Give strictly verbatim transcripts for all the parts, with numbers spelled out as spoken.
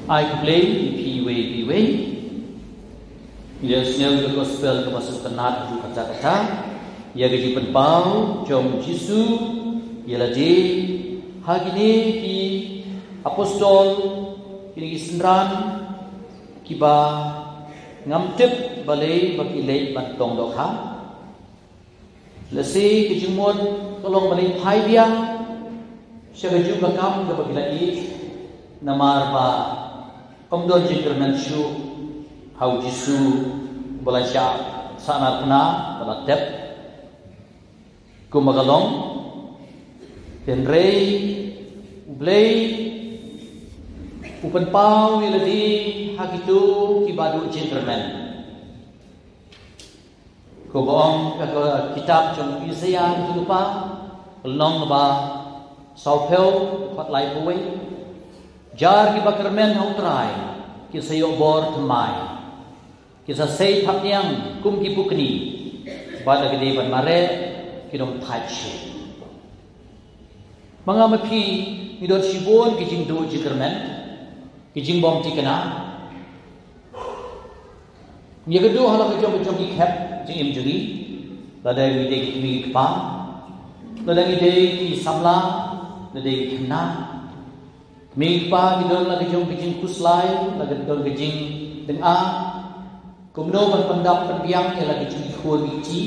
Ai khublei ïa phi iwei pa iwei. Ïa sngewthuh ïa ka gospel kaba sngewtynnat haduh katta katta. Ïa ka jingpynpaw jong u Jisu ïa lade ha kine ki apostol, kine ki synran kiba ngam tip balei ba ki leit ban tong dohkha. Lehse ka jingmut ka long ba leit phai biang sha kajuh ka kam kaba ki la ïeit, namar ba kam don jingkyrmen shuh ha u Jisu ba la shah sahnarphna, ba la tep kumba ka long. Hynrei U Blei u pynpaw ïa lade ha kito kiba duh jingkyrmen. Kumba ong ka, ka kitab jong u Isaïah, ka lynnong ba sawphew, dkhot laiphew wei: Jar kiba kyrmen ha U Trai kin sa ïoh bor thymmai, kin sa sei thapniang kum ki pukni, bad lada ki dei ban mareh kin ym thait shuh. Ma nga ma phi ngi don shibun ki jingduh jingkyrmen, ki jingbymthikna. Ngi ïakynduh ha la ka jong ka jong ki khep jingim jong ngi, lada ngi dei ki kmie ki kpa, lada ngi dei ki samla, lada dei ki khynnah. Kmie ki kpa ki don la ka jong ka jingkhuslai, la ka don ka jingdynga kumno ban pyndap pynbiang ïa la ka jong ki khun ki kti.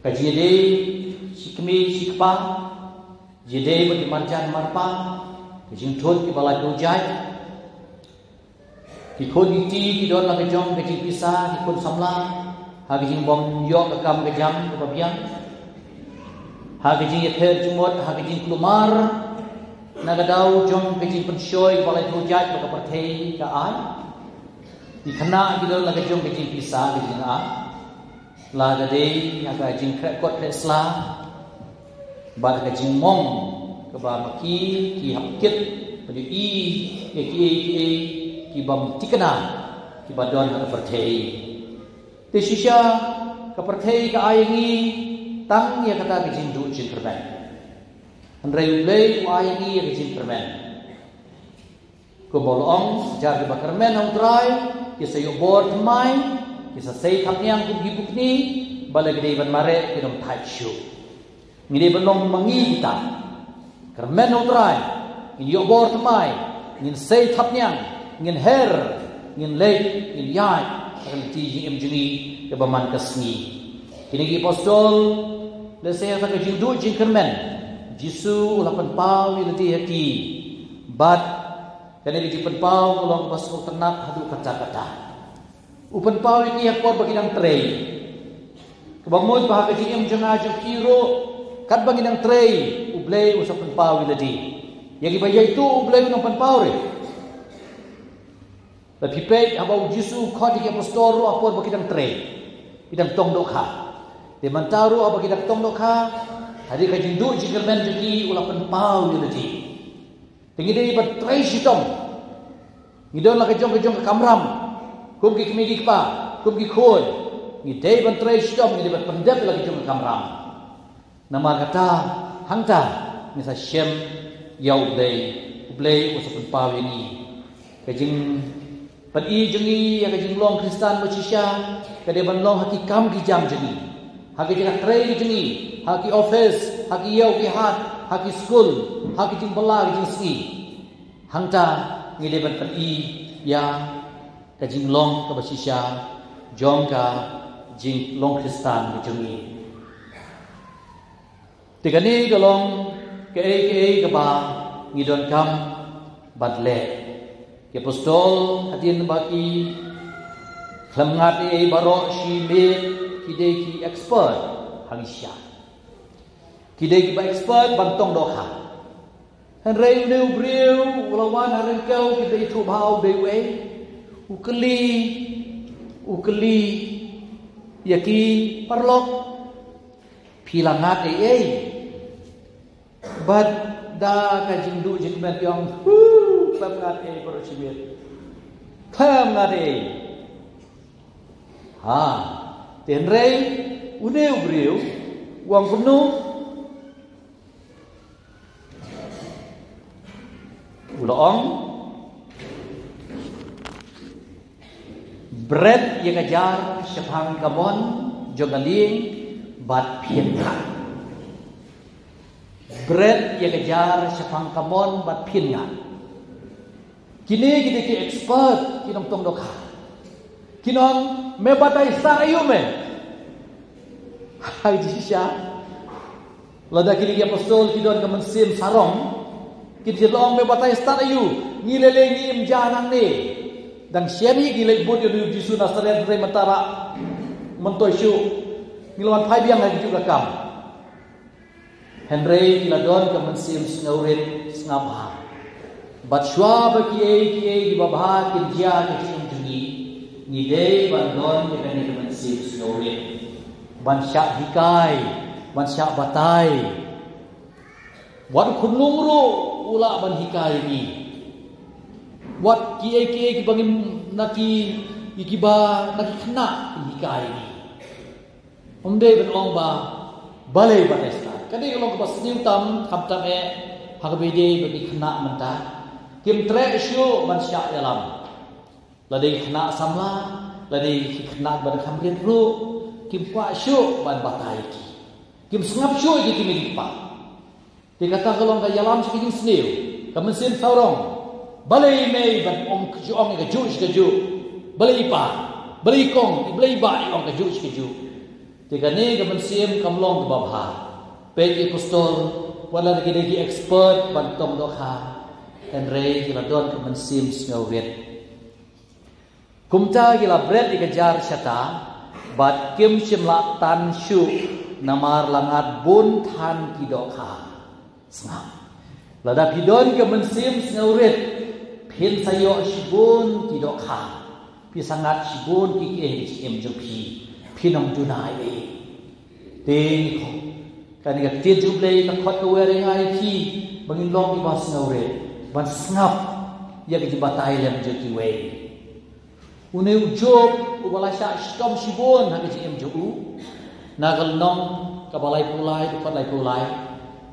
Ka jingïadei shi kmie shi kpa, jingïadei bad ki marjan marpa, ka jingthut kiba la dujai. Ki khun ki kti ki don la ka jong ka jingpisa, ki khun samla, ha ka jingbym ïoh ka kam ka jam kaba biang, ha ka jingïapher jingmut, ha ka jingkulmar na ka daw jong ka jingpynshoi ba la dujai ba ka pyrthei ka ai. Ki khynnah ki don la ka jong ka jingpisa, ka jingai, la ka dei ha ka jingkhreh kot khreh sla, bad ka jingmong kaba ma ki ki hap kit ban ïohi ïa kiei kiei ki bymthikna kiba don ha ka pyrthei. Te shisha ka pyrthei ka ai ïa ngi tang ïa kata ka jingduh jingkyrmen. Hynrei U Blei u ai ïa ngi ïa ka jingkyrmen. Kumba la ong, jar kiba kyrmen ha U Trai ki sa ïoh bor thymmai, ki sa sei thapniang kum ki pukni, bad lada ki dei ban mareh kin ym thait shuh. Ngi dei ban long ma ngi kita. Kyrmen ha U Trai, ngin ïoh bor thymmai, ngin sei thapniang, ngin her, ngin leit, ngin ïaid ha ka lynti jingim jong ngi kaba man ka sngi. Kine ki apostol, lehse ha ka jingduh jingkyrmen, Jisu u la pynpaw ïa lade ha ki, bad kane ka jingpynpaw ka long kaba sngewtynnat haduh katta katta. U pynpaw ïa ki ha ka por ba ki dang trei. Kaba mut ba ha ka jingim jong nga jong phi ruh, katba ngi dang trei, U Blei u sa pynpaw ïa lade. Ïa kiba ïaid tu U Blei u nang pynpaw ruh. Lada phi peit haba u Jisu u khot ïa ki apostol ruh ha ka por ba ki dang trei, ki dang tong dohkha. Te mynta ruh haba ki dang tong dohkha, ha ka jingduh jingkyrmen jong ki u la pynpaw ïa lade. Te ngi dei ban trei shitom. Ngi don la ka jong ka jong ka kamram, kum ki kmie ki kpa, kum ki khun. Ngi dei ban trei shitom, ngi dei ban pyndep la ka jong ka kamram. Namar kata, hangta ngin sa shem ïa U Blei, U Blei u sa pynpaw ïa ngi. Ka jingpyni jong ngi ïa ka jinglong Khristan ba shisha ka dei ban long ha ki kam ki jam jong ngi, ha ka jingtrei jong ngi, ha ki office, ha ki ïew ki hat, ha ki skul, ha ki jingbylla ki jingsngi. Hangta ngi dei ban pyni ïa ka jinglong kaba shisha jong ka jinglong Khristan ka jong ngi. Te kane ka long kaei kaei kaba ngi donkam ban leh. Ki apostol hadien ba ki khlem ngat ei ei baroh shi miet ki dei ki expert hangne shisha. Ki dei kiba expert ban tong dohkha. Hynrei une u briew u la wan ha ryngkew, ki dei, u dei uei? U kylli, u kylli ïa ki, paralok, phi la ngat ei ei? Bad da ka jingduh jingkmen ki ong, hu, khlem ngat ei baroh shi miet. Khlem ngat ei. Ha, te hynrei une u briew u ong kumno? U la ong, bret ïa ka jar shaphang ka mon jong ka lieng bad phin ngat. Bret ïa ka jar shaphang ka mon bad phin ngat. Kine ki dei ki expert, ki nongtong dohkha. Ki ong, me batai stad aïu me? Hai, jisha. Lada kine ki apostol ki don ka mynsiem sarong, kin sa ong, me batai stad aïu? Ngi lei lei ngim ja nangne. Dang shen hi ki leit bud ïa u Jisu Nasaret, hynrei mynta ba myntoi shuh, ngi la wan phai biang ha kajuh ka kam. Hynrei ki la don ka mynsiem sngewrit sngewbha. Bad shuwa ba kiei kiei kiba bha kin jia ha ka jingim jong ngi, ngi dei ban don ïa kane ka mynsiem sngewrit, ban shah hikai, ban shah batai. Wat u khunlung ruh u lah ban hikai ngi. Wat kiei kiei kiba ngim, na ki, kiba na ki khynnah kin hikai ngi. Ym dei ban ong ba balei batai stad. Ka dei ka long kaba sniew tam, khamtam eh ha kaba ïadei bad ki khynnah mynta. Kim treh shuh ban shah ïalam. Lada ki khynnah samla, lada ki khynnah ba dang kham rit ruh, kim kwah shuh ban batai ïa ki. Kim sngap shuh ïa ki kmie ki kpa. Te kata ka long ka ïalam sha ka jingsniew, ka mynsiem sarong. Balei mei ban ong kajuh, ong kajuh sha kajuh? Balei i pa, balei i kong, balei i bah i ong kajuh sha kajuh? Te kane ka mynsiem kam long kaba bha. Peit ki apostol, wat la ki dei ki expert ban tong dohkha, hynrei ki la don ka mynsiem sngewrit. Kumta ki la bret ïa ka jar shata, bad kim shym la tan shuh, namar la ngat bun than ki dohkha. Sngap. Lada phi don ka mynsiem sngewrit, phin sa ïoh shibun ki dohkha. Phi sa ngat shibun ki, eh, ki jingim jong phi. Phin ym duna ei ei. Te, kane ka ktien jong U Blei ka khot kawei ïa ngi, ïa phi, ba ngin long kiba sngewrit, ban sngap ïa ka jingbatai lem jong kiwei. Une u Job, uba la shah shitom shibun ha ka jingim jong u. Na ka lynnong kaba laiphew lai, dkhot laiphew lai.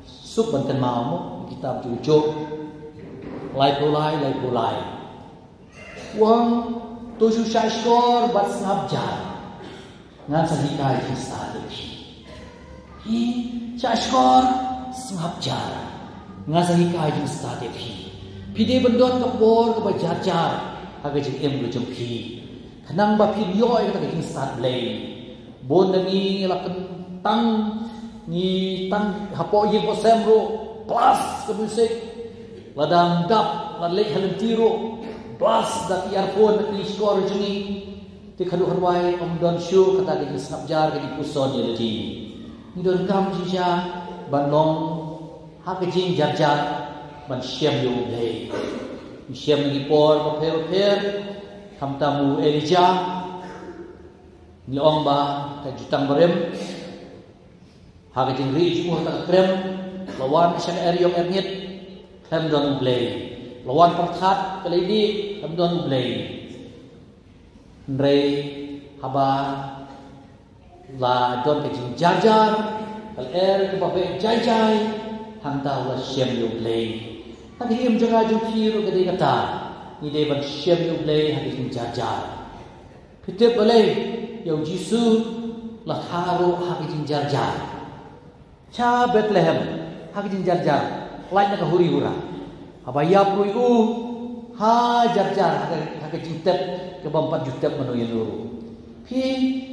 Suk ban kynmaw mo, kitab jong u Job. Laiphew lai, laiphew lai. U ong, to shu shahshkor bad sngap jar. Ngan sa hikai jingstad ïa phi. Hi, shahshkor, sngap jar. Ngan sa hikai jingstad ïa phi. Phi dei ban don ka por kaba jar jar ha ka jingim ka jong phi. Khnang ba phin ïoh ïa kata ka jingstad Blei. Bun na ngi ngi la kyntang, ngi tang hapoh ïing hapoh sem ruh, blast ka music. Lada ym dap, la leit ha lynti ruh, blast da ki earphone, da ki shkor jong ngi. Te khaduh kharwai ym don shuh kata ka jingsngap jar, ka jingpuson ïa lade. Ngi donkam shisha ban long ha ka jingjar jar, ban shem ïa U Blei. Ngi shem na ki por bapher bapher, khamtam u Elijah. Ngi ong ba ka jutang barim, ha ka jingri jong u ha ka krem, la wan sha ka er ïong er ngit, khlem don U Blei. La wan pyrthat ka lei dih, khlem don U Blei. Hynrei haba la don ka jingjar jar, ka lyer kaba beh jai jai, hangta u la shem ïa U Blei. Ha ka jingim jong nga jong phi ruh ka dei kata. Ngi dei ban shem ïa U Blei ha ka jingjar jar. Phi tip balei? Ïa u Jisu la kha ruh ha ka jingjar jar. Sha Bethlehem, ha ka jingjar jar, lait na ka huri hura. Haba ïap ruh ïa u, ha jar jar, ha ka, ha ka jingtep kaba ym pat ju tep mano ïano ruh. Phi,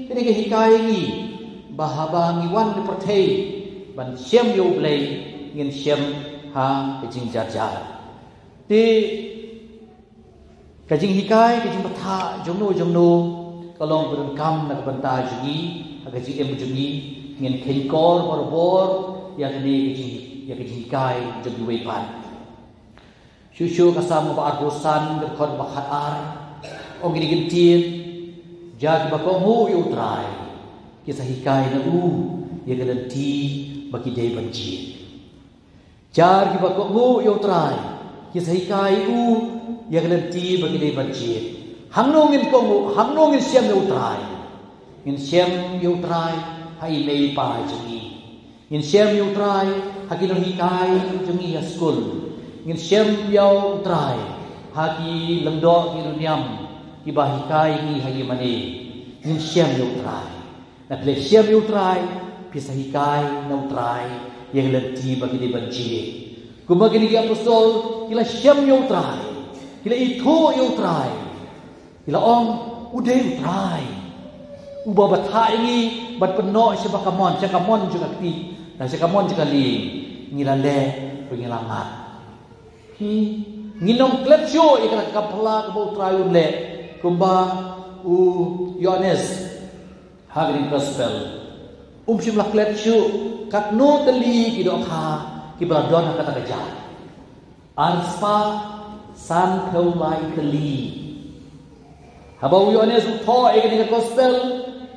kane ka hikai ïa ngi ba haba ngi wan na pyrthei ban shem ïa U Blei, ngin shem ha ka jingjar jar. Te ka jinghikai, ka jingbthah jongno jongno ka long ba donkam na ka bynta jong ngi, ha ka jingim jong ngi. Ngin kheiñkor barabor ïa kane ka jing, ïa ka jinghikai jong kiwei pat. Shuh shuh ka Salm ba arphew san, ka dkhot ba khatar. Ong kine ki ktien: Jar kiba kohnguh ïa U Trai, ki sa hikai na u ïa ka lynti ba ki dei ban jied. Jar kiba kohnguh ïa U Trai, ki sa hikai u ïa ka lynti ba ki dei ban jied. Hangno ngin kohnguh, hangno ngin shem ïa U Trai? Ngin shem ïa U Trai ha i mei i pa jong ngi. Ngin shem ïa U Trai ha ki nonghikai jong ngi ha skul. Ngin shem ïa u Trai ha ki lyngdoh ki riewniam kiba hikai ngi ha ki mane. Ngin shem ïa u Trai. Na phi la shem ïa u Trai, phi sa hikai na u Trai ïa ki lynti ba ki dei ban jied. Kumba kine ki apostol ki la shem ïa u Trai, ki la ithuh ïa u Trai. Ki la ong, u dei u Trai uba batai ngi ban pynnoh sha ba kamon, sha kamon jong ka kti, na sha kamon jong ka lieng. Ngi la leh, ngi la mad. Hi, ngin ym klet shuh ïa kata ka pla kaba u Trai un leh, kumba u Ïoannis ha ka gospel um shym la klet shuh katno tylli ki dohkha kiba la don ha kata ka jaka. Arspah sanphew lai tylli. Haba u Ïoannis u thoh ïa kane ka gospel,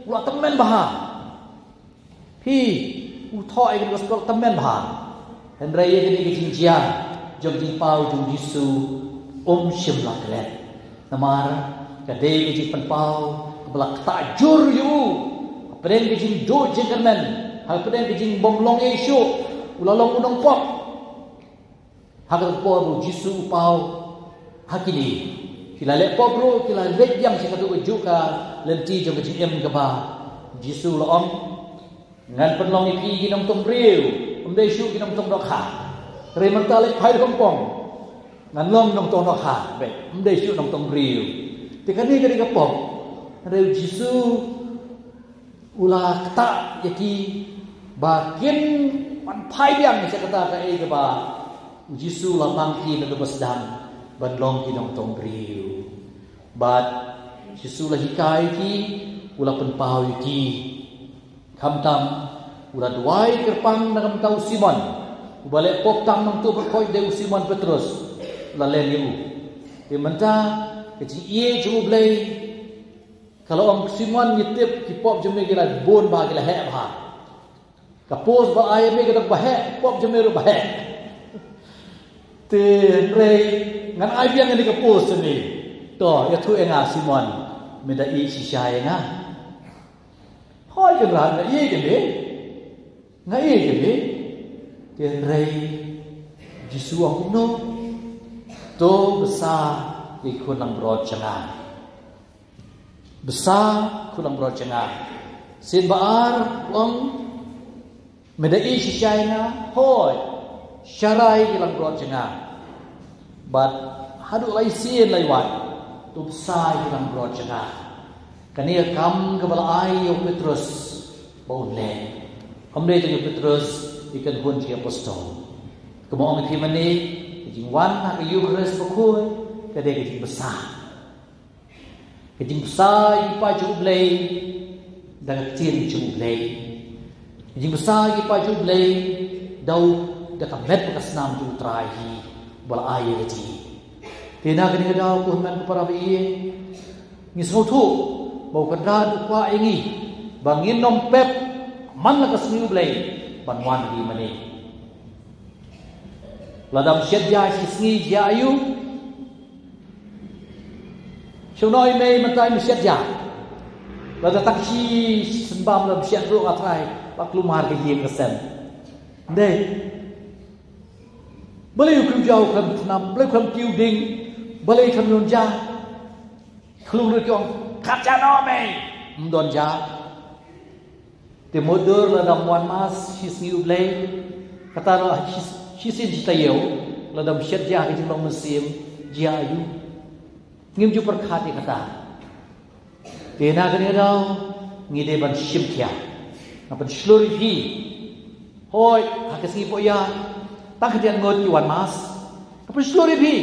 u la tymmen bha. Phi, u thoh ïa kane ka gospel tymmen bha. Hynrei ïa kane ka jingjia jong jingpaw jong Jisu um shym la klet. Namar ka dei ka jingpynpaw kaba la ktah jur ïa u. Hapdeng ka jingduh jingkyrmen, hapdeng ka jingbym long ei shuh, u la long u nongpop. Ha kata ka por ba u Jisu u paw ha kine, ki la leh pop ruh, ki la leit biang sha katu ka juh ka lynti jong ka jingim kaba u Jisu u la ong, ngan pynlong ïa phi ki nongtong briew, ym dei shuh ki nongtong dohkha. Hynrei mynta leit phai lyngkhuh, ngan long nongtong dohkha beit, ym dei shuh nongtong briew. Te kane ka dei ka pop. Hynrei u Jisu u la ktah ïa ki ba kin wan phai biang sha kata kaei kaba u Jisu u la mang ïa ki naduh ba sdang, ban long ki nongtong briew. Bad u Jisu u la hikai ïa ki, u la pynpaw ïa ki. Khamtam u la duwai kyrpang na ka bynta u Simon, uba leh pop tang nangta, ba khot dei u Simon Petrus, u la len ïa u. Te mynta ka jingïeit jong U Blei ka la ong, Simon, ngi tip ki pop jong me ki la bun bha, ki la heh bha. Ka post ba ai ïa me ka dang ba heh, pop jong me ruh ba heh. Te hynrei ngan ai biang ïa ka post jong me. To, ïathuh ïa nga Simon, me da ïeit shisha ïa nga? Hooid Kynrad, nga ïeit ïa me. Nga ïeit ïa me. Te hynrei u Jisu u ong kumno? To bsa ïa ki khun langbrot jong nga. Bsa khun langbrot jong nga. Sien ba ar u ong, me da ïeit shisha ïa nga? Hooid, sharai ki langbrot jong nga. Bad haduh lai sien lai wat, to bsa ïa ki langbrot jong nga. Kane ka kam kaba la ai ïa u Petrus ba un leh. Ym dei tang ïa u Petrus, ïa ki khun jong ki apostol. Kumba ong ïa phi mynne, ka jingwan ha ka Eukharist Bakhuid ka dei ka jingbsa. Ka jingbsa ïa ki paid jong U Blei da ka ktien jong U Blei. Ka jingbsa ïa ki paid jong U Blei da u, da ka met bad ka snam jong U Trai hi, ba la ai ïa lade. Te na kane ka daw, ko hynmen ko para ba ïeit, ngi sngewthuh ba u Kynrad u kwah ïa ngi ba ngin ym pep man la ka sngi U Blei ban wan ha ngi mynne. Lada ym shet ja shi sngi, jia aïu? Shu noh i mei mynta im shet ja. Lada tang shi snem bam lada ym shet ruh, nga trai ba kulmar ka ïing ka sem. Ndei. Balei u khlem jaw khlem thnam, balei khlem kiew ding, balei khlem don ja. Khlung ruh ki ong, kat ja noh mei. Ym don ja. Te mutdur lada ym wan mass shi sngi U Blei, kata ruh shi, shisien shi taïew, lada ym shet ja ha ka jinglong mynsiem, jia aïu? Ngim ju pyrkhat ïa kata. Te na kane ka daw ngi dei ban shim khia. Nga pynshlur ïa phi. Hooid, ha ka sngi Pohiar tang khyndiat ngut ki wan mass. Nga pynshlur ïa phi.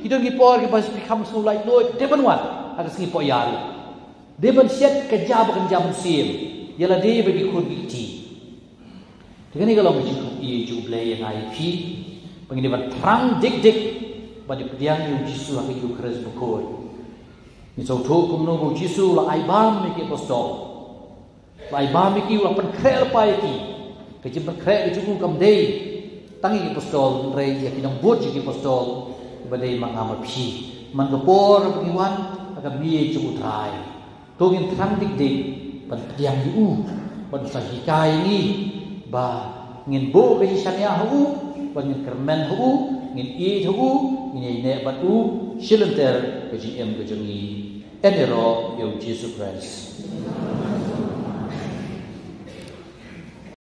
Ki don ki por kiba phi kham sngew laitluid, dei ban wan ha ka sngi Pohiar ruh. Dei ban shet ka ja ba kynja mynsiem ïa lade bad ki khun ki kti. Te kane ka long ka jingkyrkhu jong U Blei ïa nga ïa phi, ba ngin dei ban thrang dik dik ban ïa pdiang ïa U Jisu ha ka Eukharist Bakhuid. Ngi sngewthuh kumno ba U Jisu u la ai bam ïa ki apostol. U la ai bam ïa ki, u la pynkhreh lypa ïa ki. Ka jingpynkhreh ka jong u kam dei tang ïa ki apostol, hynrei ïa ki nongbud jong ki apostol, ba dei ma nga ma phi. Man ka por ba ngi wan ha ka miej jong U Trai, to ngin thrang dik dik ban pdiang ïa u, ban sa hikai ïa ngi ba ngin buh ka jingshaniah ha u, ban ngin kyrmen ha u, Ngin ïeit ha u, ngin ïaineh bad u shilynter ka jingim ka jong ngi. Yn ïaroh ïa u Jisu Khrist.